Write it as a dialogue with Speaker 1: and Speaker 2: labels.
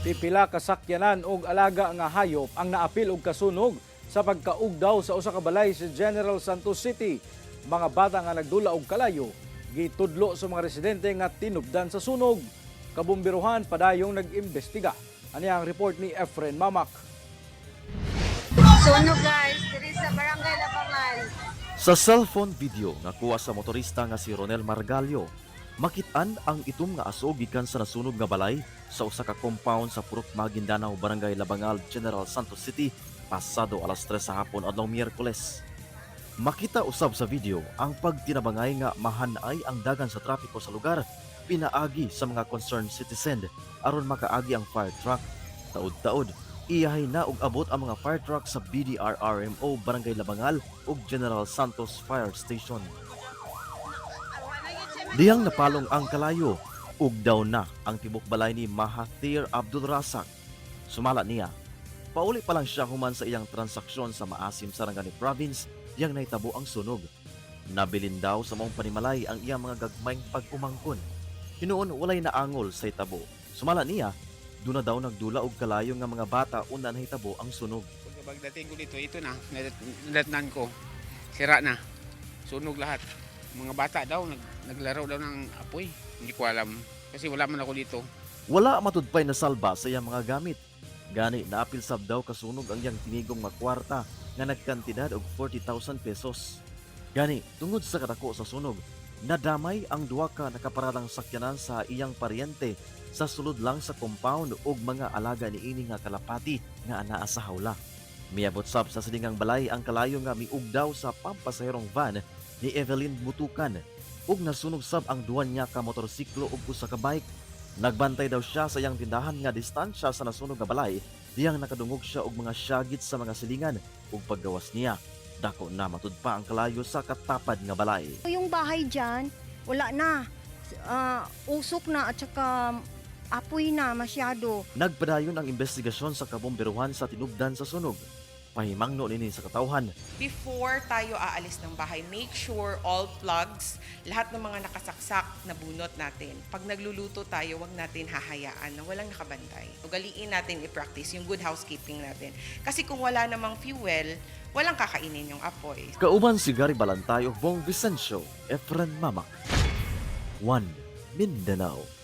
Speaker 1: Pipila ka sakyanan og alaga nga hayop ang naapil og kasunog sa pagkaugdaw sa usa ka balay sa General Santos City. Mga bata nga nagdula og kalayo gitudlo sa mga residente nga tinubdan sa sunog. Kabumbiruhan padayong nag-imbestiga. Ani ang report ni Efren Mamak.
Speaker 2: Sunog, guys, diri sa Barangay Labangal.
Speaker 3: Sa cellphone video nga kuha sa motorista nga si Ronel Margallo, makit-an ang itom nga aso gikan sa nasunog nga balay sa usa ka compound sa Purok Maguindanao, Barangay Labangal, General Santos City, pasado alas 3 sa hapon adlaw Miyerkules. Makita usab sa video ang pagtinabangay nga mahanay ang dagan sa trapiko sa lugar pinaagi sa mga concerned citizen aron makaagi ang fire truck. Taud-taud, iyahay na og abot ang mga fire truck sa BDRRMO Barangay Labangal ug General Santos Fire Station. Dihang napalong ang kalayo, ugdaw na ang tibok balay ni Mahathir Abdul Rasak. Sumala niya, pauli pa lang siya human sa iyang transaksyon sa Maasim, Sarangani Province, diyang nahitabo ang sunog. Nabilin daw sa maong panimalay ang iyang mga gagmayng pag-umangkon. Hinuon walay naangol sa hitabo. Sumala niya, duna daw nagdula og kalayo nga mga bata una nahitabo ang sunog.
Speaker 4: Pagdating ko dito, ito na, nadatnan ko. Sira na. Sunog lahat. Mga bata daw, naglaro daw ng apoy. Hindi ko alam. Kasi wala man ako dito.
Speaker 3: Wala matudpay na salba sa iyang mga gamit. Gani naapil sab daw kasunog ang iyang tinigong nga kwarta nga nagkantidad og 40,000 pesos. Gani tungod sa kadako sa sunog, nadamay ang duha ka nakaparadang sakyanan sa iyang paryente sa sulod lang sa compound ug mga alaga niini nga kalapati nga anaa sa hawla. Miabot sab sa silingang balay ang kalayo nga miugdaw sa pampasaherong van ni Evelyn Butukan ug nasunog sab ang duha niya ka motorsiklo ug usa ka bike. Nagbantay daw siya sa iyang tindahan nga distansya sa nasunog nga balay diyang nakadungog siya og mga syagit sa mga silingan ug paggawas niya. Dako na matud pa ang kalayo sa katapad nga balay.
Speaker 2: Yung bahay dyan, wala na. Usok na at saka apoy na masyado.
Speaker 3: Nagpadayon ang investigasyon sa kabomberuhan sa tinubdan sa sunog. Pahimangno nini sa katawhan
Speaker 5: Before tayo aalis ng bahay, make sure all plugs, lahat ng mga nakasaksak na bunot natin. Pag nagluluto tayo, wag natin hahayaan na walang nakabantay. Ugaliin natin i-practice yung good housekeeping natin. Kasi kung wala namang fuel, walang kakainin yung apoy.
Speaker 3: Kauban si Gary Balantay ug Bong Vicencio, Efren Mamak. 1 Mindanao.